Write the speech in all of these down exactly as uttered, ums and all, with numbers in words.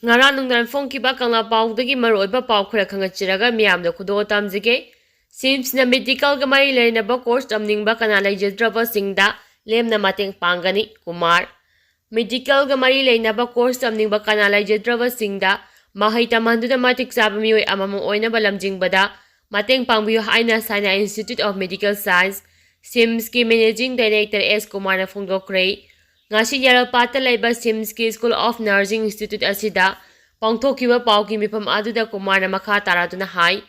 ꯉꯔꯥꯡ ꯅꯨꯡꯗꯥꯡ ꯐꯣꯡꯈꯤꯕ ꯀꯪꯂꯥ ꯄꯥꯎꯗꯒꯤ ꯃꯔꯨꯑꯣꯏꯕ ꯄꯥꯎ ꯈꯔ ꯈꯪꯍꯟꯖꯔꯒ ꯃꯤꯌꯥꯝꯗ ꯈꯨꯗꯣꯜ ꯇꯝꯖꯒꯦ꯫ ꯁꯤꯝꯁꯅ ꯃꯦꯗꯤꯀꯦꯜꯒ ꯃꯔꯤ ꯂꯩꯅꯕ ꯀꯣꯔꯁ ꯇꯝꯅꯤꯡꯕ ꯀꯅꯥ ꯂꯩꯖꯗ꯭ꯔꯕꯁꯤꯡꯗ ꯂꯦꯝꯅ ꯃꯇꯦꯡ ꯄꯥꯡꯒꯅꯤ, ꯀꯨꯃꯥꯔ꯫ ꯃꯦꯗꯤꯀꯦꯜꯒ ꯃꯔꯤ ꯂꯩꯅꯕ ꯀꯣꯔꯁ ꯇꯝꯅꯤꯡꯕ ꯀꯅꯥ ꯂꯩꯖꯗ꯭ꯔꯕꯁꯤꯡꯗ ꯃꯍꯩ ꯇꯝꯍꯟꯗꯨꯅ ꯃꯇꯤꯛ ꯆꯥꯕ ꯃꯤꯑꯣꯏ ꯑꯃꯃꯝ ꯑꯣꯏꯅꯕ ꯂꯝꯖꯤꯡꯕꯗ ꯃꯇꯦꯡ ꯄꯥꯡꯕꯤꯌꯨ ꯍꯥꯏꯅ ꯁꯥꯏꯅꯥ Institute of Medical Science, ꯁꯤꯝꯁꯀꯤ Managing Director ꯑꯦꯁ ꯀꯨꯃꯥꯔꯅ ꯐꯣꯡꯗꯣꯛꯈ꯭ꯔꯦ꯫ ꯉꯁꯤ ꯌꯥꯔꯜꯄꯥꯠꯇ ꯂꯩꯕ ꯁꯤꯝꯁꯀꯤ School of Nursing Institute ꯑꯁꯤꯗ ꯄꯥꯡꯊꯣꯛꯈꯤꯕ ꯄꯥꯎꯒꯤ ꯃꯤꯐꯝ ꯑꯗꯨꯗ ꯀꯨꯃꯥꯔꯅ ꯃꯈꯥ ꯇꯥꯔꯗꯨꯅ ꯍꯥꯏ,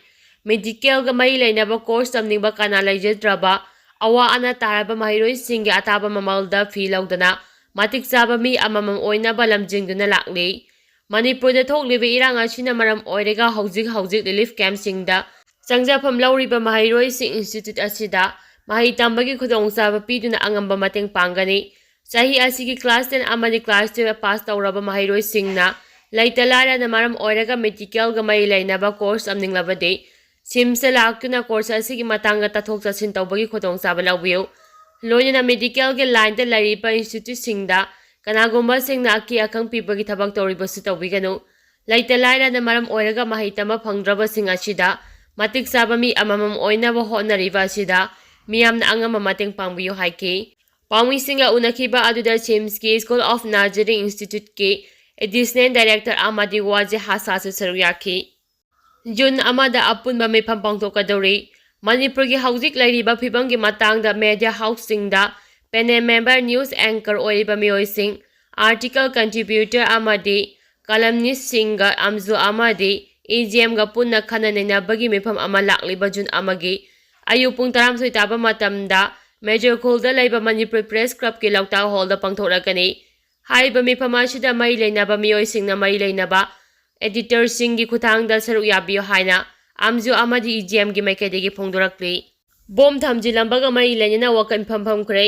ꯃꯦꯗꯤꯀꯦꯜꯒ ꯃꯔꯤ ꯂꯩꯅꯕ ꯀꯣꯔꯁ ꯇꯝꯅꯤꯡꯕ ꯀꯅꯥ ꯂꯩꯖꯗ꯭ꯔꯕ ꯑꯋꯥ ꯑꯅꯥ ꯇꯥꯔꯕ ꯃꯍꯩꯔꯣꯏꯁꯤꯡꯒꯤ ꯑꯇꯥꯕ ꯃꯃꯜꯗ ꯐꯤ ꯂꯧꯗꯅ ꯃꯇꯤꯛ ꯆꯥꯕ ꯃꯤ ꯑꯃꯃꯝ ꯑꯣꯏꯅꯕ ꯂꯝꯖꯤꯡꯗꯨꯅ ꯂꯥꯛꯂꯤ꯫ ꯃꯅꯤꯄꯨꯔꯗ ꯊꯣꯛꯂꯤꯕ ꯏꯔꯥꯡ ꯑꯁꯤꯅ ꯃꯔꯝ ꯑꯣꯏꯔꯒ ꯍꯧꯖꯤꯛ ꯍꯧꯖꯤꯛ relief campꯁꯤꯡꯗ ꯆꯪꯖꯐꯝ ꯂꯧꯔꯤꯕ ꯃꯍꯩꯔꯣꯏꯁꯤꯡ institute ꯑꯁꯤꯗ ꯃꯍꯩ ꯇꯝꯕꯒꯤ ꯈꯨꯗꯣꯡꯆꯥꯕ ꯄꯤꯗꯨꯅ ꯑꯉꯝꯕ ꯃꯇꯦꯡ ꯄꯥꯡꯒꯅꯤ꯫ ꯆꯍꯤ ꯑꯁꯤꯒꯤ class ten ꯑꯃꯗꯤ class twelve pass ꯇꯧꯔꯕ ꯃꯍꯩꯔꯣꯏꯁꯤꯡꯅ ꯂꯩꯇ ꯂꯥꯏꯔꯅ ꯃꯔꯝ ꯑꯣꯏꯔꯒ ꯃꯦꯗꯤꯀꯦꯜꯒ ꯃꯔꯤ ꯂꯩꯅꯕ ꯀꯣꯔꯁ ꯇꯝꯅꯤꯡꯂꯕꯗꯤ ꯁꯤꯝꯁꯇ ꯂꯥꯛꯇꯨꯅ ꯀꯣꯔꯁ ꯑꯁꯤꯒꯤ ꯃꯇꯥꯡꯗ ꯇꯥꯊꯣꯛ ꯇꯥꯁꯤꯟ ꯇꯧꯕꯒꯤ ꯈꯨꯗꯣꯡꯆꯥꯕ ꯂꯧꯕꯤꯌꯨ꯫ ꯂꯣꯏꯅꯅ ꯃꯦꯗꯤꯀꯦꯜꯒꯤ ꯂꯥꯏꯟꯗ ꯂꯩꯔꯤꯕ instituteꯁꯤꯡꯗ ꯀꯅꯥꯒꯨꯝꯕꯁꯤꯡꯅ ꯑꯀꯤ ꯑꯈꯪ ꯄꯤꯕꯒꯤ ꯊꯕꯛ ꯇꯧꯔꯤꯕꯁꯨ ꯇꯧꯕꯤꯒꯅꯨ꯫ ꯂꯩꯇ ꯂꯥꯏꯔꯅ ꯃꯔꯝ ꯑꯣꯏꯔꯒ ꯃꯍꯩ ꯇꯝꯕ ꯐꯪꯗ꯭ꯔꯕꯁꯤꯡ ꯑꯁꯤꯗ ꯃꯇꯤꯛ ꯆꯥꯕ ꯃꯤ ꯑꯃꯃꯝ ꯑꯣꯏꯅꯕ ꯍꯣꯠꯅꯔꯤꯕ ꯑꯁꯤꯗ ꯃꯤꯌꯥꯝꯅ ꯑꯉꯝꯕ ꯃꯇꯦꯡ ꯄꯥꯡꯕꯤꯌꯨ ꯍꯥꯏꯈꯤ꯫ ꯄꯥꯎꯃꯤꯁꯤꯡꯒ ꯎꯅꯈꯤꯕ ꯑꯗꯨꯗ ꯁꯤꯝꯁꯀꯤ School of Nursing Instituteꯀꯤ Additional Director ꯑꯃꯗꯤ ꯋꯥꯖꯦ ꯍꯥꯁꯥꯁꯨ ꯁꯔꯨꯛ ꯌꯥꯈꯤ꯫ ꯖꯨꯟ ꯑꯃꯗ ꯑꯄꯨꯟꯕ ꯃꯤꯐꯝ ꯄꯥꯡꯊꯣꯛꯀꯗꯧꯔꯤ꯫ ꯃꯅꯤꯄꯨꯔꯒꯤ ꯍꯧꯖꯤꯛ ꯂꯩꯔꯤꯕ ꯐꯤꯕꯝꯒꯤ ꯃꯇꯥꯡꯗ media houseꯁꯤꯡꯗ panel member, news anchor ꯑꯣꯏꯔꯤꯕ ꯃꯤꯑꯣꯏꯁꯤꯡ, article contributor ꯑꯃꯗꯤ columnistꯁꯤꯡꯒ ꯑꯝꯖꯨ ꯑꯃꯗꯤ EGMꯒ ꯄꯨꯟꯅ ꯈꯟꯅ ꯅꯩꯅꯕꯒꯤ ꯃꯤꯐꯝ ꯑꯃ ꯂꯥꯛꯂꯤꯕ ꯖꯨꯟ ꯑꯃꯒꯤ ꯑꯌꯨꯛ ꯄꯨꯡ ꯇꯔꯥꯃꯥꯊꯣꯏ ꯇꯥꯕ ꯃꯇꯝꯗ Major Khoolꯗ ꯂꯩꯕ ꯃꯅꯤꯄꯨꯔ Press Clubꯀꯤ ꯂꯧꯇꯥꯛ hallꯗ ꯄꯥꯡꯊꯣꯛꯂꯛꯀꯅꯤ꯫ ꯍꯥꯏꯔꯤꯕ ꯃꯤꯐꯝ ꯑꯁꯤꯗ ꯃꯔꯤ ꯂꯩꯅꯕ ꯃꯤꯑꯣꯏꯁꯤꯡꯅ ꯃꯔꯤ ꯂꯩꯅꯕ editorꯁꯤꯡꯒꯤ ꯈꯨꯠꯊꯥꯡꯗ ꯁꯔꯨꯛ ꯌꯥꯕꯤꯌꯨ ꯍꯥꯏꯅ ꯑꯝꯖꯨ ꯑꯃꯗꯤ EGMꯒꯤ ꯃꯥꯏꯀꯩꯗꯒꯤ ꯐꯣꯡꯗꯣꯔꯛꯂꯤ꯫ ꯕꯣꯝ ꯊꯝꯖꯤꯜꯂꯝꯕꯒ ꯃꯔꯤ ꯂꯩꯅꯅ ꯋꯥꯀꯠ ꯃꯤꯐꯝ ꯐꯝꯈ꯭ꯔꯦ꯫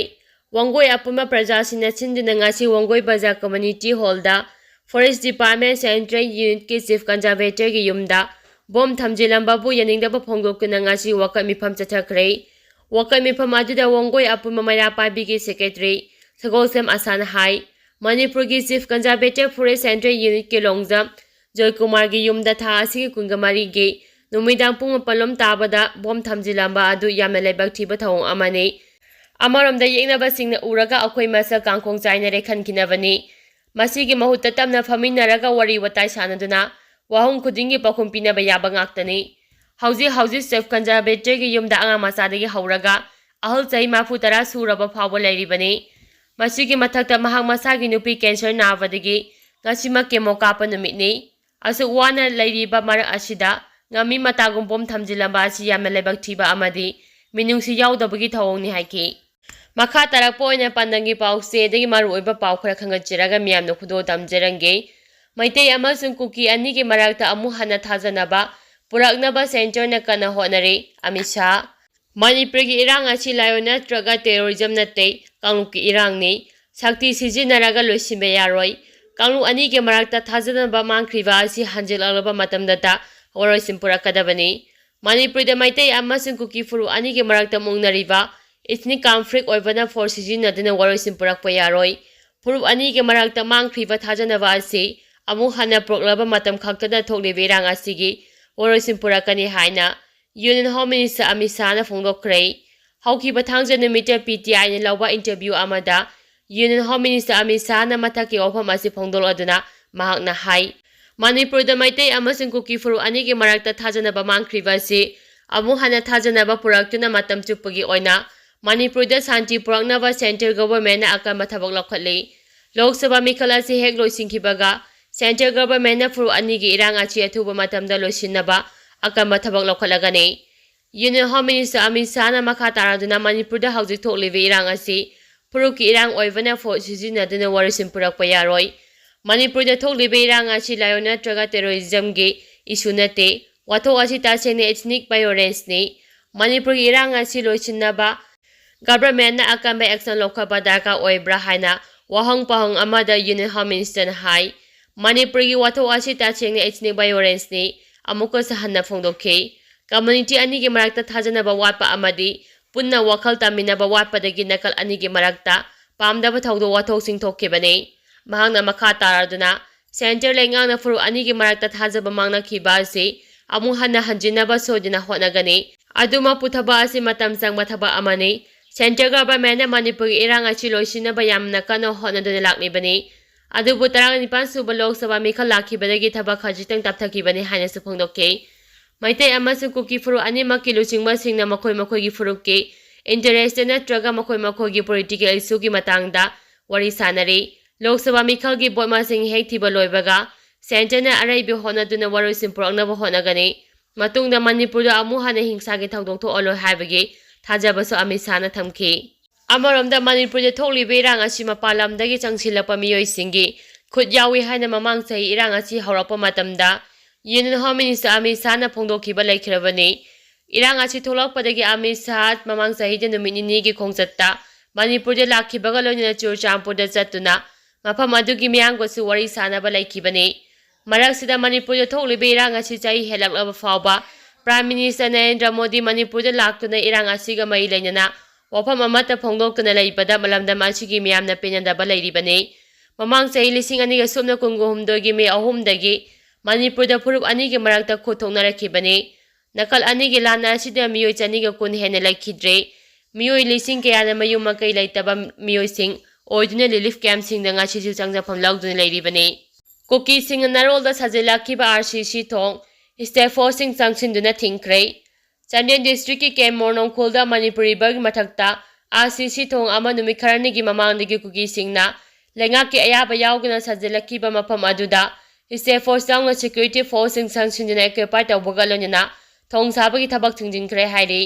ꯋꯥꯡꯒꯣꯏ ꯑꯄꯨꯟꯕ ꯄ꯭ꯔꯖꯥꯁꯤꯡꯅ ꯁꯤꯟꯗꯨꯅ ꯉꯁꯤ ꯋꯥꯡꯒꯣꯏ ꯕꯖꯥꯔ Community Hallꯗ Forest Department Central Unitꯀꯤ Chief Conservatorꯒꯤ ꯌꯨꯝꯗ ꯕꯣꯝ ꯊꯝꯖꯤꯜꯂꯝꯕꯕꯨ ꯌꯥꯅꯤꯡꯗꯕ ꯐꯣꯡꯗꯣꯛꯇꯨꯅ ꯉꯁꯤ ꯋꯥꯀꯠ ꯃꯤꯐꯝ ꯆꯠꯊꯈ꯭ꯔꯦ꯫ ꯋꯥꯀꯠ ꯃꯤꯐꯝ ꯑꯗꯨꯗ ꯋꯥꯡꯒꯣꯏ ꯑꯄꯨꯟꯕ ꯃꯩꯔꯥ ꯄꯥꯏꯕꯤꯒꯤ Secretary ꯁꯒꯣꯜꯁꯦꯝ ꯑꯁꯥꯟ ꯍꯥꯏ, ꯃꯅꯤꯄꯨꯔꯒꯤ Chief Conservator Forest Central Unitꯀꯤ Longjam ꯖꯣꯏꯀꯨꯃꯥꯔꯒꯤ ꯌꯨꯝꯗ ꯊꯥ ꯑꯁꯤꯒꯤ ꯀꯨꯟꯃꯔꯤꯒꯤ ꯅꯨꯃꯤꯗꯥꯡ ꯄꯨꯡ ꯃꯥꯄꯜ ꯂꯣꯝ ꯇꯥꯕꯗ ꯕꯣꯝ ꯊꯝꯖꯤꯜꯂꯝꯕ ꯑꯗꯨ ꯌꯥꯝꯅ ꯂꯥꯏꯕꯛ ꯊꯤꯕ ꯊꯧꯑꯣꯡ ꯑꯃꯅꯤ꯫ ꯑꯃꯔꯣꯝꯗ ꯌꯦꯛꯅꯕꯁꯤꯡꯅ ꯎꯔꯒ ꯑꯩꯈꯣꯏ ꯃꯁꯛ ꯀꯥꯡꯈꯣꯡ ꯆꯥꯏꯅꯔꯦ ꯈꯟꯈꯤꯅꯕꯅꯤ꯫ ꯃꯁꯤꯒꯤ ꯃꯍꯨꯠꯇ ꯇꯞꯅ ꯐꯝꯃꯤꯟꯅꯔꯒ ꯋꯥꯔꯤ ꯋꯥꯇꯥꯏ ꯁꯥꯟꯅꯗꯨꯅ ꯋꯥꯍꯪ ꯈꯨꯗꯤꯡꯒꯤ ꯄꯥꯎꯈꯨꯝ ꯄꯤꯅꯕ ꯌꯥꯕ ꯉꯥꯛꯇꯅꯤ꯫ ꯍꯧꯖꯤꯛ ꯍꯧꯖꯤꯛ Chief Conservatorꯒꯤ ꯌꯨꯝꯗ ꯑꯉꯥꯡ ꯃꯆꯥꯗꯒꯤ ꯍꯧꯔꯒ ꯑꯍꯜ ꯆꯍꯤ ꯃꯔꯤꯐꯨ ꯇꯔꯥ ꯁꯨꯔꯕ ꯐꯥꯎꯕ ꯂꯩꯔꯤꯕꯅꯤ꯫ ꯃꯁꯤꯒꯤ ꯃꯊꯛꯇ ꯃꯍꯥꯛ ꯃꯁꯥꯒꯤ ꯅꯨꯄꯤ cancer ꯅꯥꯕꯗꯒꯤ ꯉꯁꯤꯃꯛ chemo ꯀꯥꯞꯄ ꯅꯨꯃꯤꯠꯅꯤ꯫ ꯑꯁꯨꯛ ꯋꯥꯅ ꯂꯩꯔꯤꯕ ꯃꯔꯛ ꯑꯁꯤꯗ ꯉꯝꯃꯤ ꯃꯇꯥꯒꯨꯝ ꯕꯣꯝ ꯊꯝꯖꯤꯜꯂꯝꯕ ꯑꯁꯤ ꯌꯥꯝꯅ ꯂꯥꯏꯕꯛ ꯊꯤꯕ ꯑꯃꯗꯤ ꯃꯤꯅꯨꯡꯁꯤ ꯌꯥꯎꯗꯕꯒꯤ ꯊꯧꯑꯣꯡꯅꯤ ꯍꯥꯏꯈꯤ꯫ ꯃꯈꯥ ꯇꯥꯔꯛꯄ ꯑꯣꯏꯅ ꯄꯥꯟꯗꯝꯒꯤ ꯄꯥꯎꯆꯦꯗꯒꯤ ꯃꯔꯨꯑꯣꯏꯕ ꯄꯥꯎ ꯈꯔ ꯈꯟꯒꯠꯆꯔꯒ ꯃꯤꯌꯥꯝꯅ ꯈꯨꯗꯣꯜ ꯇꯝꯖꯔꯝꯒꯦ꯫ ꯃꯩꯇꯩ ꯑꯃꯁꯨꯡ ꯀꯨꯀꯤ ꯑꯅꯤꯒꯤ ꯃꯔꯛꯇ ꯑꯃꯨꯛ ꯍꯟꯅ ꯊꯥꯖꯅꯕ ꯄꯨꯔꯛꯅꯕ centreꯅ ꯀꯟꯅ ꯍꯣꯠꯅꯔꯤ, ꯑꯃꯤꯠ ꯁꯥꯍ꯫ ꯃꯅꯤꯄꯨꯔꯒꯤ ꯏꯔꯥꯡ ꯑꯁꯤ ꯂꯥꯏꯑꯣꯟ ꯅꯠꯇ꯭ꯔꯒ terrorism ꯅꯠꯇꯦ, ꯀꯥꯡꯂꯨꯞꯀꯤ ꯏꯔꯥꯡꯅꯤ꯫ ꯁꯛꯇꯤ ꯁꯤꯖꯤꯟꯅꯔꯒ ꯂꯣꯏꯁꯤꯟꯕ ꯌꯥꯔꯣꯏ꯫ ꯀꯥꯡꯂꯨꯞ ꯑꯅꯤꯒꯤ ꯃꯔꯛꯇ ꯊꯥꯖꯅꯕ ꯃꯥꯡꯈ꯭ꯔꯤꯕ ꯑꯁꯤ ꯍꯟꯖꯤꯜꯂꯛꯂꯕ ꯃꯇꯝꯗꯇ ꯋꯥꯔꯣꯏꯁꯤꯟ ꯄꯨꯔꯛꯀꯗꯕꯅꯤ꯫ ꯃꯅꯤꯄꯨꯔꯗ ꯃꯩꯇꯩ ꯑꯃꯁꯨꯡ ꯀꯨꯀꯤ ꯐꯨꯔꯨꯞ ꯑꯅꯤꯒꯤ ꯃꯔꯛꯇ ꯃꯨꯛꯅꯔꯤꯕ ethnic conflict ꯑꯣꯏꯕꯅ force ꯁꯤꯖꯤꯟꯅꯗꯨꯅ ꯋꯥꯔꯣꯏꯁꯤꯟ ꯄꯨꯔꯛꯄ ꯌꯥꯔꯣꯏ꯫ ꯐꯨꯔꯨꯞ ꯑꯅꯤꯒꯤ ꯃꯔꯛꯇ ꯃꯥꯡꯈ꯭ꯔꯤꯕ ꯊꯥꯖꯅꯕ ꯑꯁꯤ ꯑꯃꯨꯛ ꯍꯟꯅ ꯄꯨꯔꯛꯂꯕ ꯃꯇꯝ ꯈꯛꯇꯗ ꯊꯣꯛꯂꯤꯕ ꯏꯔꯥꯡ ꯑꯁꯤꯒꯤ ꯋꯥꯔꯣꯏꯁꯤꯟ ꯄꯨꯔꯛꯀꯅꯤ ꯍꯥꯏꯅ Union Home Minister ꯑꯃꯤꯠ ꯁꯥꯍꯅ ꯐꯣꯡꯗꯣꯛꯈ꯭ꯔꯦ꯫ ꯍꯧꯈꯤꯕ ꯊꯥꯡꯖ ꯅꯨꯃꯤꯠꯇ PTIꯅ ꯂꯧꯕ interview ꯑꯃꯗ Union Home Minister ꯑꯃꯤꯠ ꯁꯥꯍꯅ ꯃꯊꯛꯀꯤ ꯋꯥꯐꯝ ꯑꯁꯤ ꯐꯣꯡꯗꯣꯛꯂꯗꯨꯅ ꯃꯍꯥꯛꯅ ꯍꯥꯏ, ꯃꯅꯤꯄꯨꯔꯗ ꯃꯩꯇꯩ ꯑꯃꯁꯨꯡ ꯀꯨꯀꯤ ꯐꯨꯔꯨꯞ ꯑꯅꯤꯒꯤ ꯃꯔꯛꯇ ꯊꯥꯖꯅꯕ ꯃꯥꯡꯈ꯭ꯔꯤꯕ ꯑꯁꯤ ꯑꯃꯨꯛ ꯍꯟꯅ ꯊꯥꯖꯅꯕ ꯄꯨꯔꯛꯇꯨꯅ ꯃꯇꯝ ꯆꯨꯞꯄꯒꯤ ꯑꯣꯏꯅ ꯃꯅꯤꯄꯨꯔꯗ ꯁꯥꯟꯇꯤ ꯄꯨꯔꯛꯅꯕ central governmentꯅ ꯑꯀꯟꯕ ꯊꯕꯛ ꯂꯧꯈꯠꯂꯤ꯫ ꯂꯣꯛ ꯁꯚꯥ ꯃꯤꯈꯜ ꯑꯁꯤ ꯍꯦꯛ ꯂꯣꯏꯁꯤꯟꯈꯤꯕꯒ central governmentꯅ ꯐꯨꯔꯨꯞ ꯑꯅꯤꯒꯤ ꯏꯔꯥꯡ ꯑꯁꯤ ꯑꯊꯨꯕ ꯃꯇꯝꯗ ꯂꯣꯏꯁꯤꯟꯅꯕ ꯑꯀꯟꯕ ꯊꯕꯛ ꯂꯧꯈꯠꯂꯒꯅꯤ꯫ Union Home Minister ꯑꯃꯤꯠ ꯁꯥꯍꯅ ꯃꯈꯥ ꯇꯥꯔꯗꯨꯅ ꯃꯅꯤꯄꯨꯔꯗ ꯍꯧꯖꯤꯛ ꯊꯣꯛꯂꯤꯕ ꯏꯔꯥꯡ ꯑꯁꯤ ꯐꯨꯔꯨꯞꯀꯤ ꯏꯔꯥꯡ ꯑꯣꯏꯕꯅ force ꯁꯤꯖꯤꯟꯅꯗꯨꯅ ꯋꯥꯔꯣꯏꯁꯤꯟ ꯄꯨꯔꯛꯄ ꯌꯥꯔꯣꯏ꯫ ꯃꯅꯤꯄꯨꯔꯗ ꯊꯣꯛꯂꯤꯕ ꯏꯔꯥꯡ ꯑꯁꯤ ꯂꯥꯏꯑꯣꯟ ꯅꯠꯇ꯭ꯔꯒ terrorismꯒꯤ issue ꯅꯠꯇꯦ꯫ ꯋꯥꯊꯣꯛ ꯑꯁꯤ ꯇꯁꯦꯡꯅ ethnic violenceꯅꯤ꯫ ꯃꯅꯤꯄꯨꯔꯒꯤ ꯏꯔꯥꯡ ꯑꯁꯤ ꯂꯣꯏꯁꯤꯟꯅꯕ governmentꯅ ꯑꯀꯟꯕ action ꯂꯧꯈꯠꯄ ꯗꯔꯀꯥꯔ ꯑꯣꯏꯕ꯭ꯔꯥ ꯍꯥꯏꯅ ꯋꯥꯍꯪ ꯄꯥꯎꯍꯪ ꯑꯃꯗ Union Home Ministerꯅ ꯍꯥꯏ, ꯃꯅꯤꯄꯨꯔꯒꯤ ꯋꯥꯊꯣꯛ ꯑꯁꯤ ꯇꯁꯦꯡꯅ ethnic violenceꯅꯤ꯫ ꯑꯃꯨꯛꯀꯁꯨ ꯍꯟꯅ ꯐꯣꯡꯗꯣꯛꯈꯤ, community ꯑꯅꯤꯒꯤ ꯃꯔꯛꯇ ꯊꯥꯖꯅꯕ ꯋꯥꯠꯄ ꯑꯃꯗꯤ ꯄꯨꯟꯅ ꯋꯥꯈꯜ ꯇꯥꯃꯤꯟꯅꯕ ꯋꯥꯠꯄꯗꯒꯤ ꯅꯥꯀꯜ ꯑꯅꯤꯒꯤ ꯃꯔꯛꯇ ꯄꯥꯝꯗꯕ ꯊꯧꯗꯣꯛ ꯋꯥꯊꯣꯛꯁꯤꯡ ꯊꯣꯛꯈꯤꯕꯅꯤ꯫ ꯃꯍꯥꯛꯅ ꯃꯈꯥ ꯇꯥꯔꯗꯨꯅ, ꯁꯦꯟꯇꯔ ꯂꯩꯉꯥꯛꯅ ꯐꯨꯔꯨꯞ ꯑꯅꯤꯒꯤ ꯃꯔꯛꯇ ꯊꯥꯖꯕ ꯃꯥꯡꯅꯈꯤꯕ ꯑꯁꯤ ꯑꯃꯨꯛ ꯍꯟꯅ ꯍꯟꯖꯤꯟꯅꯕ ꯁꯣꯏꯗꯅ ꯍꯣꯠꯅꯒꯅꯤ꯫ ꯑꯗꯨꯃꯛꯄꯨ ꯊꯕꯛ ꯑꯁꯤ ꯃꯇꯝ ꯆꯪꯕ ꯊꯕꯛ ꯑꯃꯅꯤ꯫ ꯁꯦꯟꯇꯔ ꯒꯚꯔꯟꯃꯦꯟꯠꯅ ꯃꯅꯤꯄꯨꯔꯒꯤ ꯏꯔꯥꯡ ꯑꯁꯤ ꯂꯣꯏꯁꯤꯟꯅꯕ ꯌꯥꯝꯅ ꯀꯟꯅ ꯍꯣꯠꯅꯗꯨꯅ ꯂꯥꯛꯂꯤꯕꯅꯤ꯫ ꯑꯗꯨꯕꯨ ꯇꯔꯥꯅꯤꯄꯥꯟ ꯁꯨꯕ ꯂꯣꯛ ꯁꯚꯥ ꯃꯤꯈꯜ ꯂꯥꯛꯈꯤꯕꯗꯒꯤ ꯊꯕꯛ ꯈꯖꯤꯛꯇꯪ ꯇꯞꯊꯈꯤꯕꯅꯤ ꯍꯥꯏꯅꯁꯨ ꯐꯣꯡꯗꯣꯛꯈꯤ꯫ ꯃꯩꯇꯩ ꯑꯃꯁꯨꯡ ꯀꯨꯀꯤ ꯐꯨꯔꯨꯞ ꯑꯅꯤꯃꯛꯀꯤ ꯂꯨꯆꯤꯡꯕꯁꯤꯡꯅ ꯃꯈꯣꯏ ꯃꯈꯣꯏꯒꯤ ꯐꯨꯔꯨꯞꯀꯤ ꯏꯟꯇꯔꯦꯁꯇ ꯅꯠꯇ꯭ꯔꯒ ꯃꯈꯣꯏ ꯃꯈꯣꯏꯒꯤ ꯄꯣꯂꯤꯇꯤꯀꯦꯜ ꯏꯁꯨꯒꯤ ꯃꯇꯥꯡꯗ ꯋꯥꯔꯤ ꯁꯥꯅꯔꯤ꯫ ꯂꯣꯛ ꯁꯚꯥ ꯃꯤꯈꯜꯒꯤ ꯚꯣꯠ ꯃꯁꯤꯡ ꯍꯦꯛ ꯊꯤꯕ ꯂꯣꯏꯕꯒ ꯁꯦꯟꯇꯔꯅ ꯑꯔꯩꯕ ꯍꯣꯠꯅꯗꯨꯅ ꯋꯥꯔꯣꯏꯁꯤꯟ ꯄꯨꯔꯛꯅꯕ ꯍꯣꯠꯅꯒꯅꯤ꯫ ꯃꯇꯨꯡꯗ ꯃꯅꯤꯄꯨꯔꯗ ꯑꯃꯨꯛ ꯍꯟꯅ ꯍꯤꯡꯁꯥꯒꯤ ꯊꯧꯗꯣꯛ ꯊꯣꯛꯍꯜꯂꯣꯏ ꯍꯥꯏꯕꯒꯤ ꯊꯥꯖꯕꯁꯨ ꯑꯃꯤꯠ ꯁꯥꯍꯅ ꯊꯝꯈꯤ꯫ ꯑꯃꯔꯣꯝꯗ ꯃꯅꯤꯄꯨꯔꯗ ꯊꯣꯛꯂꯤꯕ ꯏꯔꯥꯡ ꯑꯁꯤ ꯃꯄꯥꯟ ꯂꯝꯗꯒꯤ ꯆꯪꯁꯤꯜꯂꯛꯄ ꯃꯤꯑꯣꯏꯁꯤꯡꯒꯤ ꯈꯨꯠ ꯌꯥꯎꯏ ꯍꯥꯏꯅ ꯃꯃꯥꯡ ꯆꯍꯤ ꯏꯔꯥꯡ ꯑꯁꯤ ꯍꯧꯔꯛꯄ ꯃꯇꯝꯗ Union Home Minister ꯑꯃꯤꯠ ꯁꯥꯍꯅ ꯐꯣꯡꯗꯣꯛꯈꯤꯕ ꯂꯩꯈ꯭ꯔꯕꯅꯤ꯫ ꯏꯔꯥꯡ ꯑꯁꯤ ꯊꯣꯛꯂꯛꯄꯗꯒꯤ ꯑꯃꯤꯠ ꯁꯥꯍ ꯃꯃꯥꯡ ꯆꯍꯤꯗ ꯅꯨꯃꯤꯠ ꯅꯤꯅꯤꯒꯤ ꯈꯣꯡꯆꯠꯇ ꯃꯅꯤꯄꯨꯔꯗ ꯂꯥꯛꯈꯤꯕꯒ ꯂꯣꯏꯅꯅ ꯆꯨꯔꯆꯥꯟꯄꯨꯔꯗ ꯆꯠꯇꯨꯅ ꯃꯐꯝ ꯑꯗꯨꯒꯤ ꯃꯤꯌꯥꯝꯒꯁꯨ ꯋꯥꯔꯤ ꯁꯥꯅꯕ ꯂꯩꯈꯤꯕꯅꯤ꯫ ꯃꯔꯛꯁꯤꯗ ꯃꯅꯤꯄꯨꯔꯗ ꯊꯣꯛꯂꯤꯕ ꯏꯔꯥꯡ ꯑꯁꯤ ꯆꯍꯤ ꯍꯦꯜꯂꯛꯂꯕ ꯐꯥꯎꯕ Prime Minister ꯅꯔꯦꯟꯗ꯭ꯔ ꯃꯣꯗꯤ ꯃꯅꯤꯄꯨꯔꯗ ꯂꯥꯛꯇꯨꯅ ꯏꯔꯥꯡ ꯑꯁꯤꯒ ꯃꯔꯤ ꯂꯩꯅꯅ ꯋꯥꯐꯝ ꯑꯃꯠꯇ ꯐꯣꯡꯗꯣꯛꯇꯨꯅ ꯂꯩꯕꯗ ꯂꯝꯗꯝ ꯑꯁꯤꯒꯤ ꯃꯤꯌꯥꯝꯅ ꯄꯦꯟꯅꯗꯕ ꯂꯩꯔꯤꯕꯅꯤ꯫ ꯃꯃꯥꯡ ꯆꯍꯤ ꯂꯤꯁꯤꯡ ꯑꯅꯤꯒ ꯁꯨꯞꯅ ꯀꯨꯟꯒ ꯍꯨꯝꯗꯣꯏꯒꯤ ꯃꯦ ꯑꯍꯨꯝꯗꯒꯤ ꯃꯅꯤꯄꯨꯔꯗ ꯐꯨꯔꯨꯞ ꯑꯅꯤꯒꯤ ꯃꯔꯛꯇ ꯈꯨꯠ ꯊꯣꯛꯅꯔꯛꯈꯤꯕꯅꯤ꯫ ꯅꯥꯀꯜ ꯑꯅꯤꯒꯤ ꯂꯥꯟ ꯑꯁꯤꯗ ꯃꯤꯑꯣꯏ ꯆꯅꯤꯒ ꯀꯨꯟ ꯍꯦꯟꯅ ꯂꯩꯈꯤꯗ꯭ꯔꯦ꯫ ꯃꯤꯑꯣꯏ ꯂꯤꯁꯤꯡ ꯀꯌꯥꯅ ꯃꯌꯨꯝ ꯃꯀꯩ ꯂꯩꯇꯕ ꯃꯤꯑꯣꯏꯁꯤꯡ ꯑꯣꯏꯗꯨꯅ relief camp ꯁꯤꯡꯗ ꯉꯁꯤꯁꯨ ꯆꯪꯖꯐꯝ ꯂꯧꯗꯨꯅ ꯂꯩꯔꯤꯕꯅꯤ꯫ ꯀꯨꯀꯤꯁꯤꯡꯅ ꯅꯔꯣꯜꯗ ꯁꯥꯖꯤꯜꯂꯛꯈꯤꯕ R C C ꯊꯣꯡ state force ꯁꯤꯡ ꯆꯪꯁꯤꯟꯗꯨꯅ ꯊꯤꯡꯈ꯭ꯔꯦ꯫ ꯆꯥꯟꯗꯦꯜ district ꯀꯤ ꯀꯦ ꯃꯣꯔꯅꯣꯡꯈꯣꯜꯗ ꯃꯅꯤꯄꯨꯔ river ꯒꯤ ꯃꯊꯛꯇ R C C ꯊꯣꯡ ꯑꯃ ꯅꯨꯃꯤꯠ ꯈꯔꯅꯤꯒꯤ ꯃꯃꯥꯡꯗꯒꯤ ꯀꯨꯀꯤꯁꯤꯡꯅ ꯂꯩꯉꯥꯛꯀꯤ ꯑꯌꯥꯕ ꯌꯥꯎꯗꯅ ꯁꯥꯖꯤꯜꯂꯛꯈꯤꯕ ꯃꯐꯝ ꯑꯗꯨꯗ state force ꯌꯥꯎꯅ security force ꯁꯤꯡ ꯆꯪꯁꯤꯟꯗꯨꯅ occupy ꯇꯧꯕꯒ ꯂꯣꯏꯅꯅ ꯊꯣꯡ ꯁꯥꯕꯒꯤ ꯊꯕꯛ ꯊꯤꯡꯖꯤꯟꯈ꯭ꯔꯦ ꯍꯥꯏꯔꯤ꯫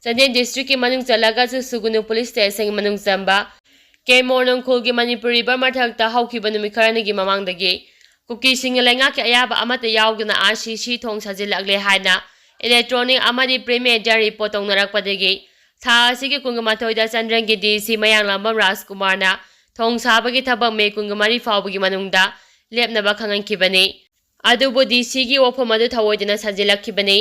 ꯆꯥꯟꯗꯦꯜ district ꯀꯤ ꯃꯅꯨꯡ ꯆꯜꯂꯒꯁꯨ ꯁꯨꯒꯨꯅꯨ police station ꯒꯤ ꯃꯅꯨꯡ ꯆꯟꯕ ꯀꯦ ꯃꯣꯔꯅꯣꯡꯈꯣꯜꯒꯤ ꯃꯅꯤꯄꯨꯔ river ꯃꯊꯛꯇ ꯍꯧꯈꯤꯕ ꯅꯨꯃꯤꯠ ꯈꯔꯅꯤꯒꯤ ꯃꯃꯥꯡꯗꯒꯤ ꯀꯨꯀꯤꯁꯤꯡꯅ ꯂꯩꯉꯥꯛꯀꯤ ꯑꯌꯥꯕ ꯑꯃꯠꯇ ꯌꯥꯎꯗꯅ R C C ꯊꯣꯡ ꯁꯥꯖꯤꯜꯂꯛꯂꯦ ꯍꯥꯏꯅ electronic ꯑꯃꯗꯤ print media report ꯇꯧꯅꯔꯛꯄꯗꯒꯤ ꯊꯥ ꯑꯁꯤꯒꯤ ꯀꯨꯟꯒ ꯃꯥꯊꯣꯏꯗ ꯆꯥꯟꯗꯦꯜꯒꯤ D C ꯃꯌꯥꯡꯂꯥꯝꯕꯝ ꯔꯥꯖꯀꯨꯃꯥꯔꯅ ꯊꯣꯡ ꯁꯥꯕꯒꯤ ꯊꯕꯛ ꯃꯦ ꯀꯨꯟꯒ ꯃꯔꯤ ꯐꯥꯎꯕꯒꯤ ꯃꯅꯨꯡꯗ ꯂꯦꯞꯅꯕ ꯈꯪꯍꯟꯈꯤꯕꯅꯤ꯫ ꯑꯗꯨꯕꯨ D C ꯒꯤ ꯋꯥꯐꯝ ꯑꯗꯨ ꯊꯑꯣꯏꯗꯅ ꯁꯥꯖꯤꯜꯂꯛꯈꯤꯕꯅꯤ꯫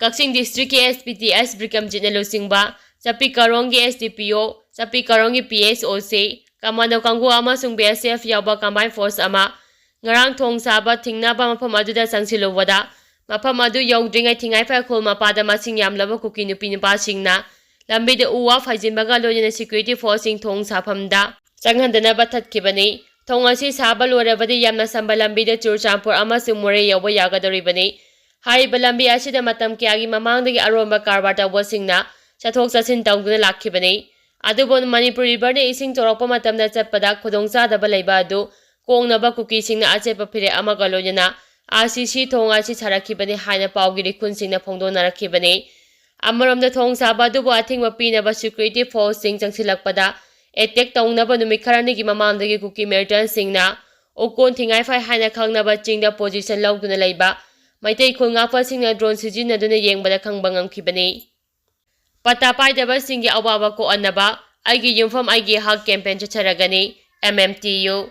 ꯀꯛꯆꯤꯡ district ꯀꯤ S P ꯇꯤ ꯑꯦꯁ ꯕꯤꯀ꯭ꯔꯝꯖꯤꯠꯅ ꯂꯨꯆꯤꯡꯕ ꯆꯄꯤ ꯀꯥꯔꯣꯡꯒꯤ S D P O, ꯆꯄꯤ ꯀꯥꯔꯣꯡꯒꯤ P S O C, commando ꯀꯥꯡꯕꯨ ꯑꯃꯁꯨꯡ B S F ꯌꯥꯎꯕ combined force ꯑꯃ ꯉꯔꯥꯡ ꯊꯣꯡ ꯁꯥꯕ ꯊꯤꯡꯅꯕ ꯃꯐꯝ ꯑꯗꯨꯗ ꯆꯪꯁꯤꯜꯂꯨꯕꯗ, ꯃꯐꯝ ꯑꯗꯨ ꯌꯧꯗ꯭ꯔꯤꯉꯩ ꯊꯤꯡꯉꯥꯏꯐꯥꯏ ꯈꯨꯜ ꯃꯄꯥꯗ ꯃꯁꯤꯡ ꯌꯥꯝꯂꯕ ꯀꯨꯀꯤ ꯅꯨꯄꯤ ꯅꯨꯄꯥꯁꯤꯡꯅ ꯂꯝꯕꯤꯗ ꯎ ꯋꯥ ꯐꯩꯖꯤꯟꯕꯒ ꯂꯣꯏꯅꯅ security forceꯁꯤꯡ ꯊꯣꯡ ꯁꯥꯐꯝꯗ ꯆꯪꯍꯟꯗꯅꯕ ꯊꯠꯈꯤꯕꯅꯤ꯫ ꯊꯣꯡ ꯑꯁꯤ ꯁꯥꯕ ꯂꯣꯏꯔꯕꯗꯤ ꯌꯥꯝꯅ ꯁꯝꯕ ꯂꯝꯕꯤꯗ ꯆꯨꯔꯆꯥꯟꯄꯨꯔ ꯑꯃꯁꯨꯡ ꯃꯣꯔꯦ ꯌꯧꯕ ꯌꯥꯒꯗꯧꯔꯤꯕꯅꯤ꯫ ꯍꯥꯏꯔꯤꯕ ꯂꯝꯕꯤ ꯑꯁꯤꯗ ꯃꯇꯝ ꯀꯌꯥꯒꯤ ꯃꯃꯥꯡꯗꯒꯤ ꯑꯔꯣꯟꯕ ꯀꯔꯕꯥꯔ ꯇꯧꯕꯁꯤꯡꯅ ꯆꯠꯊꯣꯛ ꯆꯠꯁꯤꯟ ꯇꯧꯗꯨꯅ ꯂꯥꯛꯈꯤꯕꯅꯤ꯫ ꯑꯗꯨꯕꯨ ꯃꯅꯤꯄꯨꯔ riverꯅ ꯏꯁꯤꯡ ꯆꯥꯎꯔꯛꯄ ꯃꯇꯝꯗ ꯆꯠꯄꯗ ꯈꯨꯗꯣꯡꯆꯥꯗꯕ ꯂꯩꯕ ꯑꯗꯨ ꯀꯣꯛꯅꯕ ꯀꯨꯀꯤꯁꯤꯡꯅ ꯑꯆꯦꯠꯄ ꯐꯤꯔꯦꯞ ꯑꯃꯒ ꯂꯣꯏꯅꯅ R C C ꯊꯣꯡ ꯑꯁꯤ ꯁꯥꯔꯛꯈꯤꯕꯅꯤ ꯍꯥꯏꯅ ꯄꯥꯎꯒꯤ ꯂꯤꯈꯨꯟꯁꯤꯡꯅ ꯐꯣꯡꯗꯣꯛꯅꯔꯛꯈꯤꯕꯅꯤ꯫ ꯑꯃꯔꯣꯝꯗ ꯊꯣꯡ ꯁꯥꯕ ꯑꯗꯨꯕꯨ ꯑꯊꯤꯡꯕ ꯄꯤꯅꯕ security forceꯁꯤꯡ ꯆꯪꯁꯤꯜꯂꯛꯄꯗ attack ꯇꯧꯅꯕ ꯅꯨꯃꯤꯠ ꯈꯔꯅꯤꯒꯤ ꯃꯃꯥꯡꯗꯒꯤ ꯀꯨꯀꯤ militantꯁꯤꯡꯅ ꯎꯀꯣꯟ ꯊꯤꯡꯉꯥꯏꯐꯥꯏ ꯍꯥꯏꯅ ꯈꯪꯅꯕ ꯆꯤꯡꯗ position ꯂꯧꯗꯨꯅ ꯂꯩꯕ ꯃꯩꯇꯩ ꯈꯨꯜ ꯉꯥꯛꯄꯁꯤꯡꯅ drone ꯁꯤꯖꯤꯟꯅꯗꯨꯅ ꯌꯦꯡꯕꯗ ꯈꯪꯕ ꯉꯝꯈꯤꯕꯅꯤ꯫ ꯄꯠꯇꯥ ꯄꯥꯏꯗꯕꯁꯤꯡꯒꯤ ꯑꯋꯥꯕ ꯀꯣꯛꯍꯟꯅꯕ ꯑꯩꯒꯤ ꯌꯨꯝꯐꯝ ꯑꯩꯒꯤ ꯍꯛ campaign ꯆꯠꯊꯔꯒꯅꯤ, M M T U꯫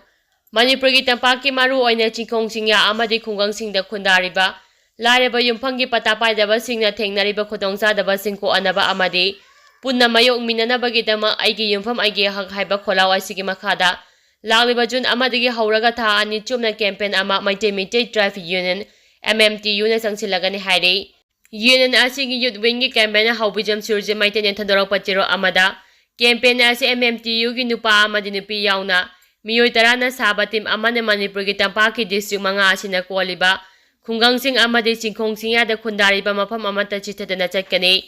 ꯃꯅꯤꯄꯨꯔꯒꯤ ꯇꯝꯄꯥꯛꯀꯤ ꯃꯔꯨ ꯑꯣꯏꯅ ꯆꯤꯡꯈꯣꯡ ꯆꯤꯡꯌꯥ ꯑꯃꯗꯤ ꯈꯨꯡꯒꯪꯁꯤꯡꯗ ꯈꯨꯟꯗꯥꯔꯤꯕ ꯂꯥꯏꯔꯕ ꯌꯨꯝꯐꯝꯒꯤ ꯄꯠꯇꯥ ꯄꯥꯏꯗꯕꯁꯤꯡꯅ ꯊꯦꯡꯅꯔꯤꯕ ꯈꯨꯗꯣꯡꯆꯥꯗꯕꯁꯤꯡ ꯀꯣꯛꯍꯟꯅꯕ ꯑꯃꯗꯤ ꯄꯨꯟꯅ ꯃꯥꯌꯣꯛꯃꯤꯟꯅꯅꯕꯒꯤꯗꯃꯛ ꯑꯩꯒꯤ ꯌꯨꯝꯐꯝ ꯑꯩꯒꯤ ꯍꯛ ꯍꯥꯏꯕ ꯈꯣꯜꯂꯥꯎ ꯑꯁꯤꯒꯤ ꯃꯈꯥꯗ ꯂꯥꯛꯂꯤꯕ June ꯑꯃꯗꯒꯤ ꯍꯧꯔꯒ ꯊꯥ ꯑꯅꯤ ꯆꯨꯞꯅ campaign ꯑꯃ Meitei Meitei Tribes Union, M M T Uꯅ ꯆꯪꯁꯤꯜꯂꯒꯅꯤ ꯍꯥꯏꯔꯤ꯫ Union ꯑꯁꯤꯒꯤ youth wingꯒꯤ campaignꯅ ꯍꯧꯕꯤꯖꯝ ꯁꯨꯔꯖꯤꯠ ꯃꯩꯇꯩꯅ ꯊꯥꯗꯣꯔꯛꯄ ꯆꯦꯔꯣꯜ ꯑꯃꯗ, campaign ꯑꯁꯤ M M T Uꯒꯤ ꯅꯨꯄꯥ ꯑꯃꯗꯤ ꯅꯨꯄꯤ ꯌꯥꯎꯅ ꯃꯤꯑꯣꯏ ꯇꯔꯥꯅ ꯁꯥꯕ team ꯑꯃꯅ ꯃꯅꯤꯄꯨꯔꯒꯤ ꯇꯝꯄꯥꯛꯀꯤ district ꯃꯉꯥ ꯑꯁꯤꯅ ꯀꯣꯜꯂꯤꯕ ꯈꯨꯡꯒꯪꯁꯤꯡ ꯑꯃꯗꯤ ꯆꯤꯡꯈꯣꯡ ꯆꯤꯡꯌꯥꯗ ꯈꯨꯟꯗꯥꯔꯤꯕ ꯃꯐꯝ ꯑꯃꯠꯇ ꯆꯤꯠꯊꯗꯅ ꯆꯠꯀꯅꯤ꯫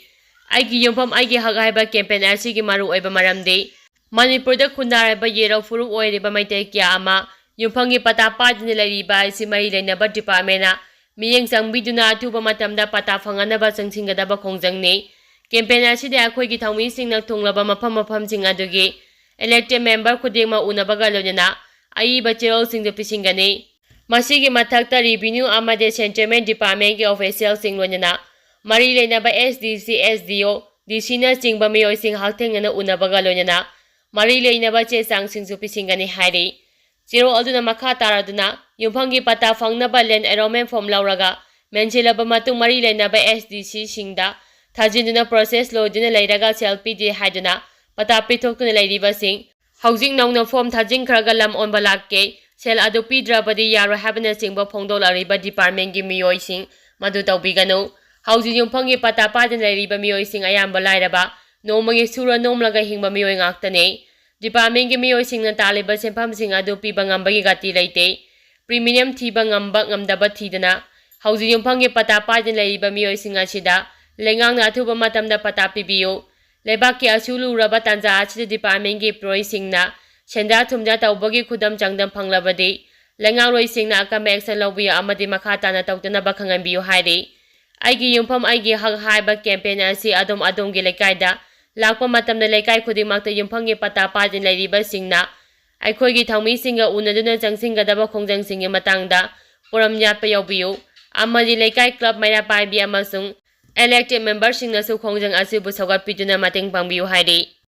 ꯑꯩꯒꯤ ꯌꯨꯝꯐꯝ ꯑꯩꯒꯤ ꯍꯛ ꯍꯥꯏꯕ campaign ꯑꯁꯤꯒꯤ ꯃꯔꯨꯑꯣꯏꯕ ꯃꯔꯝꯗꯤ, ꯃꯅꯤꯄꯨꯔꯗ ꯈꯨꯟꯗꯥꯔꯤꯕ ꯌꯦꯔꯧ ꯐꯨꯔꯨꯞ ꯑꯣꯏꯔꯤꯕ ꯃꯩꯇꯩ ꯀꯌꯥ ꯑꯃ ꯌꯨꯝꯐꯝꯒꯤ ꯄꯇꯥ ꯄꯥꯏꯗꯅ ꯂꯩꯔꯤꯕ ꯑꯁꯤ ꯃꯔꯤ ꯂꯩꯅꯕ departmentꯅ ꯃꯤꯠꯌꯦꯡ ꯆꯪꯕꯤꯗꯨꯅ ꯑꯊꯨꯕ ꯃꯇꯝꯗ ꯄꯇꯥ ꯐꯪꯍꯟꯅꯕ ꯆꯪꯁꯤꯟꯒꯗꯕ ꯈꯣꯡꯖꯪꯅꯤ꯫ Campaign ꯑꯁꯤꯗ ꯑꯩꯈꯣꯏꯒꯤ ꯊꯧꯃꯤꯁꯤꯡꯅ ꯊꯨꯡꯂꯕ ꯃꯐꯝ ꯃꯐꯝꯁꯤꯡ ꯑꯗꯨꯒꯤ elected member ꯈꯨꯗꯤꯡꯃꯛ ꯎꯅꯕꯒ ꯂꯣꯏꯅꯅ ꯑꯏꯕ ꯆꯦꯔꯣꯜꯁꯤꯡꯗꯨ ꯄꯤꯁꯤꯟꯒꯅꯤ꯫ ꯃꯁꯤꯒꯤ ꯃꯊꯛꯇ revenue ꯑꯃꯗꯤ settlement departmentꯀꯤ officialꯁꯤꯡ ꯂꯣꯏꯅꯅ ꯃꯔꯤ ꯂꯩꯅꯕ S D C, S D O, D Cꯅꯆꯤꯡꯕ ꯃꯤꯑꯣꯏꯁꯤꯡ ꯍꯛꯊꯦꯡꯅꯅ ꯎꯅꯕꯒ ꯂꯣꯏꯅꯅ ꯃꯔꯤ ꯂꯩꯅꯕ ꯆꯦ ꯆꯥꯡꯁꯤꯡꯁꯨ ꯄꯤꯁꯤꯟꯒꯅꯤ ꯍꯥꯏꯔꯤ꯫ ꯆꯦꯔꯣꯜ ꯑꯗꯨꯅ ꯃꯈꯥ ꯇꯥꯔꯗꯨꯅ, ꯌꯨꯝꯐꯝꯒꯤ ꯄꯇꯥ ꯐꯪꯅꯕ land allotment form ꯂꯧꯔꯒ ꯃꯦꯟꯁꯤꯜꯂꯕ ꯃꯇꯨꯡ ꯃꯔꯤ ꯂꯩꯅꯕ S D Cꯁꯤꯡꯗ ꯊꯥꯖꯤꯟꯗꯨꯅ process ꯂꯣꯏꯗꯨꯅ ꯂꯩꯔꯒ ꯁꯦꯜ ꯄꯤꯗꯦ ꯍꯥꯏꯗꯨꯅ ꯄꯇꯥ ꯄꯤꯊꯣꯛꯇꯨꯅ ꯂꯩꯔꯤꯕꯁꯤꯡ ꯍꯧꯖꯤꯛ ꯅꯧꯅ ꯐꯣꯔꯝ ꯊꯥꯖꯤꯟꯈ꯭ꯔꯒ ꯂꯝ ꯑꯣꯟꯕ ꯂꯥꯛꯀꯦ, ꯁꯦꯜ ꯑꯗꯨ ꯄꯤꯗ꯭ꯔꯕꯗꯤ ꯌꯥꯔꯣꯏ ꯍꯥꯏꯕꯅꯆꯤꯡꯕ ꯐꯣꯡꯗꯣꯛꯂꯛꯂꯤꯕ ꯗꯤꯄꯥꯔꯠꯃꯦꯟꯒꯤ ꯃꯤꯑꯣꯏꯁꯤꯡ ꯃꯗꯨ ꯇꯧꯕꯤꯒꯅꯨ꯫ ꯍꯧꯖꯤꯛ ꯌꯨꯝꯐꯝꯒꯤ ꯄꯇꯥ ꯄꯥꯏꯗꯅ ꯂꯩꯔꯤꯕ ꯃꯤꯑꯣꯏꯁꯤꯡ ꯑꯌꯥꯝꯕ ꯂꯥꯏꯔꯕ, ꯅꯣꯡꯃꯒꯤ ꯁꯨꯔ ꯅꯣꯝꯂꯒ ꯍꯤꯡꯕ ꯃꯤꯑꯣꯏ ꯉꯥꯛꯇꯅꯤ꯫ ꯗꯤꯄꯥꯔꯠꯃꯦꯟꯒꯤ ꯃꯤꯑꯣꯏꯁꯤꯡꯅ ꯇꯥꯜꯂꯤꯕ ꯁꯦꯟꯐꯝꯁꯤꯡ ꯑꯗꯨ ꯄꯤꯕ ꯉꯝꯕꯒꯤ ꯒꯇꯤ ꯂꯩꯇꯦ꯫ ꯄ꯭ꯔꯤꯃꯤꯅꯤꯌꯝ ꯊꯤꯕ ꯉꯝꯕ ꯉꯝꯗꯕ ꯊꯤꯗꯅ ꯍꯧꯖꯤꯛ ꯌꯨꯝꯐꯝꯒꯤ ꯄꯇꯥ ꯄꯥꯏꯗꯅ ꯂꯩꯔꯤꯕ ꯃꯤꯑꯣꯏꯁꯤꯡ ꯑꯁꯤꯗ ꯂꯩꯉꯥꯛꯅ ꯑꯊꯨꯕ ꯃꯇꯝꯗ ꯄꯇꯥ ꯄꯤꯕꯤꯌꯨ꯫ ꯂꯩꯕꯥꯛꯀꯤ ꯑꯁꯨ ꯂꯨꯔꯕ ꯇꯥꯟꯖꯥ ꯑꯁꯤꯗ ꯗꯤꯄꯥꯔꯠꯃꯦꯟꯒꯤ ꯏꯝꯄ꯭ꯂꯣꯌꯤꯁꯤꯡꯅ ꯁꯦꯟꯖꯥ ꯊꯨꯝꯖꯥ ꯇꯧꯕꯒꯤ ꯈꯨꯗꯝ ꯆꯥꯡꯗꯝ ꯐꯪꯂꯕꯗꯤ ꯂꯩꯉꯥꯛꯂꯣꯏꯁꯤꯡꯅ ꯑꯀꯟꯕ ꯑꯦꯛꯁꯟ ꯂꯧꯕꯤꯌꯨ ꯑꯃꯗꯤ ꯃꯈꯥ ꯇꯥꯅ ꯇꯧꯗꯅꯕ ꯈꯪꯍꯟꯕꯤꯌꯨ ꯍꯥꯏꯔꯤ꯫ ꯑꯩꯒꯤ ꯌꯨꯝꯐꯝ ꯑꯩꯒꯤ ꯍꯛ ꯍꯥꯏꯕ ꯀꯦꯝꯄꯦꯟ ꯑꯁꯤ ꯑꯗꯣꯝ ꯑꯗꯣꯝꯒꯤ ꯂꯩꯀꯥꯏꯗ ꯂꯥꯛꯄ ꯃꯇꯝꯗ ꯂꯩꯀꯥꯏ ꯈꯨꯗꯤꯡꯃꯛꯇ ꯌꯨꯝꯐꯝꯒꯤ ꯄꯇꯥ ꯄꯥꯏꯗꯨꯅ ꯂꯩꯔꯤꯕꯁꯤꯡꯅ ꯑꯩꯈꯣꯏꯒꯤ ꯊꯧꯃꯤꯁꯤꯡꯒ ꯎꯅꯗꯨꯅ ꯆꯪꯁꯤꯟꯒꯗꯕ ꯈꯣꯡꯖꯪꯁꯤꯡꯒꯤ ꯃꯇꯥꯡꯗ ꯄꯣꯔꯝ ꯌꯥꯠꯄ ꯌꯥꯎꯕꯤꯌꯨ ꯑꯃꯗꯤ ꯂꯩꯀꯥꯏ ꯀ꯭ꯂꯕ ꯃꯩꯔꯥ ꯄꯥꯏꯕꯤ ꯑꯃꯁꯨꯡ ꯏꯂꯦꯛꯇꯦꯗ ꯃꯦꯝꯕꯔꯁꯤꯡꯅꯁꯨ ꯈꯣꯡꯖꯪ ꯑꯁꯤꯕꯨ ꯁꯧꯒꯠꯄꯤꯗꯨꯅ ꯃꯇꯦꯡ ꯄꯥꯡꯕꯤꯌꯨ ꯍꯥꯏꯔꯤ꯫